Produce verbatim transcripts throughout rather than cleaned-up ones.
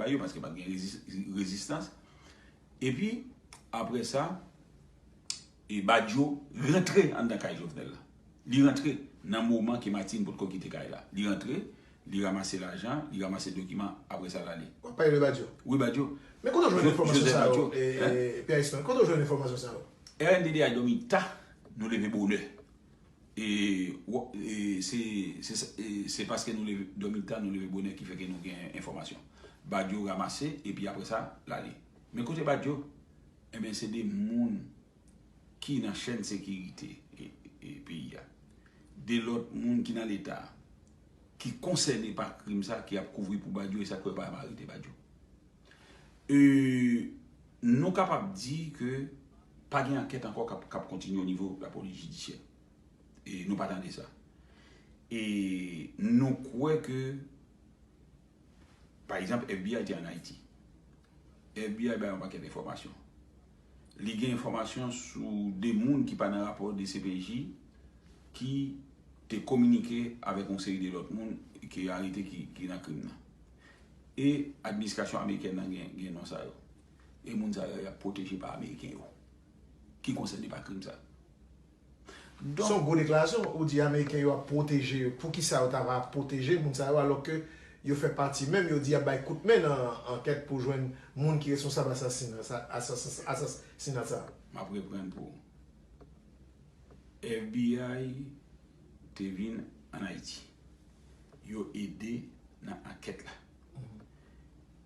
ba yo, paske pa t gen rezis- rezistans. Epi, apre sa, e Badio rantre anndan kay Jovenel la. Li rantre nan moman ke Martine potko kite kay la. Li rantre, li ranmase lajan, li ranmase dokiman, apre sa l ale. W ap pale de Badio? Wi, Badio. Men kote w jwenn enfòmasyon sa yo, Pierre Espion? Kote w jwenn enfòmasyon sa yo? R N D D A dòmi ta, nou leve bonè. E, e se, se, e se paske nou leve, dòmi ta, nou leve bonè ki fè ke nou gen enfòmasyon. Badio ranmase, epi apre sa, l ale. Men kote Badio? Ebyen, se de moun ki nan chèn sekirite e, e peyi a. De lòt moun ki nan Leta a, ki konsène pa krim sa, ki ap kouvri pou Badio, e sa k fè yo pa janm arete Badio. E, nou kapab di ke pa gen ankèt ankò k ap, k ap kontinye o nivo lapolis jidisyè. E nou pa tande sa. E nou kwè ke, pa egzanp, F B I te ann Ayiti. F B I bay yon pakèt enfòmasyon. Li gen enfòmasyon sou de moun ki pa nan rapò D C P J ki te kominike avèk yon seri de lòt moun ki arete ki, ki nan krim nan. E administrasyon amerikèn nan gen, gen non sa yo. E moun sa yo, y ap pwoteje pa Ameriken yo, ki konsène pa krim sa. Se yon gwo deklarasyon, ou di Ameriken yo ap pwoteje yo. Poukisa yo ta va ap pwoteje moun sa yo, alòske yo fè pati menm, yo di y ap bay kout men nan ankèt pou jwenn moun ki responsab asasina sa, asas- asasina sa? M ap reprann pou ou. F B I te vin ann Ayiti. Yo ede nan ankèt la.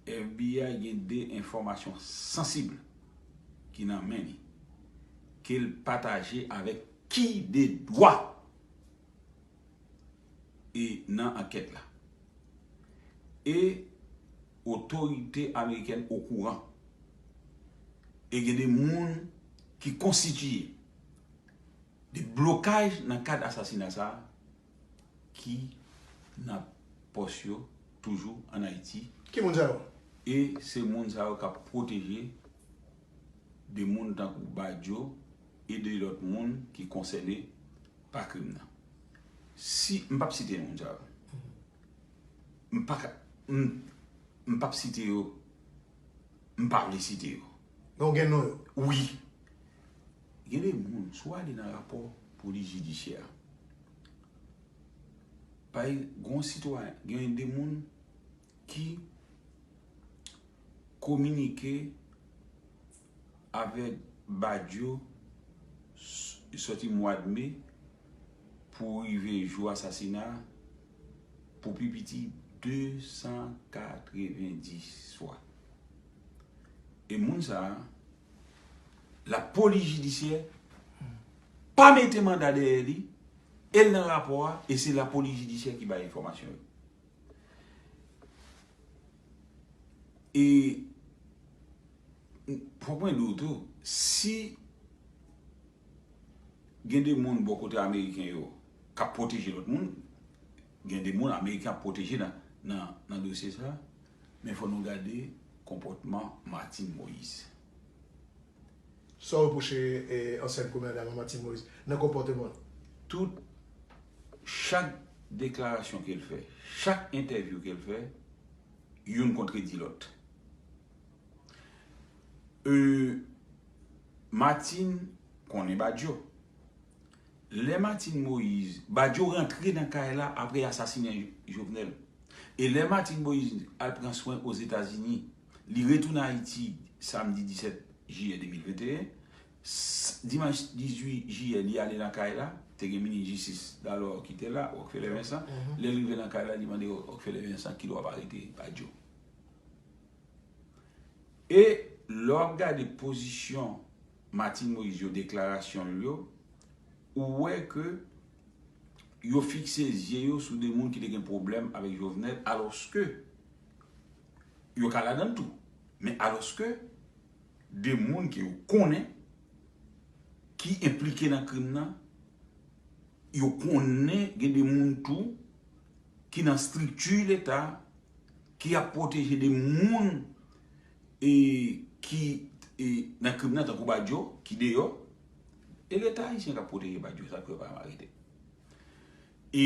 F B I gen de enfòmasyon sansib ki nan men li, ke l pataje avèk ki de dwa e nan ankèt la. E otorite amerikèn okouran. E gen de moun ki konstitiye de blokaj nan kad asasina sa a ki nan pòs yo toujou ann Ayiti. Ki moun sa yo? E se moun sa yo k ap pwoteje de moun tankou Badio e de lòt moun ki konsène pa krim nan. Si, m p ap site moun sa yo. M pa ka, m, m p ap site yo, m pa vle site yo. Men w gen non yo? Wi. Gen de moun, si w ale nan rapò polis jidisyè a, pa gen yon sitwayen, gen de moun ki kominike avèk Badio s- sòti mwa de me pou rive jou asasina pou pi piti de san katrevenndis fwa. E moun sa a, lapolis jidisyè pa mete manda dèyè li, e l nan rapò a, e se lapolis jidisyè ki bay enfòmasyon yo. E fòk mwen di w tou, si gen de moun bò kote ameriken yo k ap pwoteje lòt moun, gen de moun ameriken ap pwoteje nan, nan, nan dosye sa, men fò nou gade konpòtman Martine Moïse. Sa w repwoche, e, ansyen premyè dam Martine Moïse nan konpòteman l? Tout, chak deklarasyon ke l fè, chak entèvyou ke l fè, youn kontredi lòt. E, Martine konnen Badio. Lè Martine Moïse, Badio rantre nan kay la apre asasinen Jovenel. E lè Martine Moïse al pran swen Ozetazini, li retounen Ayiti samdi disèt jiyè de mil venteyen. S- Dimanch dizuit jiyè, li ale nan kay la. Te gen minis jistis Dalò ki te la, Rockefeller Vincent. Lè l rive nan kay la, li mande Rockefeller Vincent ki lè w ap arete Badio. E lè w ap gade pozisyon Martine Moïse yo, deklarasyon l yo, ou wè ke yo fikse zye yo sou de moun ki te gen pwoblèm avèk Jovenel, alòske yo ka ladan l tou. Men alòske de moun ke yo konnen ki enplike nan krim nan, yo konnen gen de moun tou ki nan estrikti Leta ki ap pwoteje de moun e ki e, nan krim nan tankou Badio ki deyò. E Leta ayisyen k ap pwoteje Badio, sa k fè yo pa janm arete. E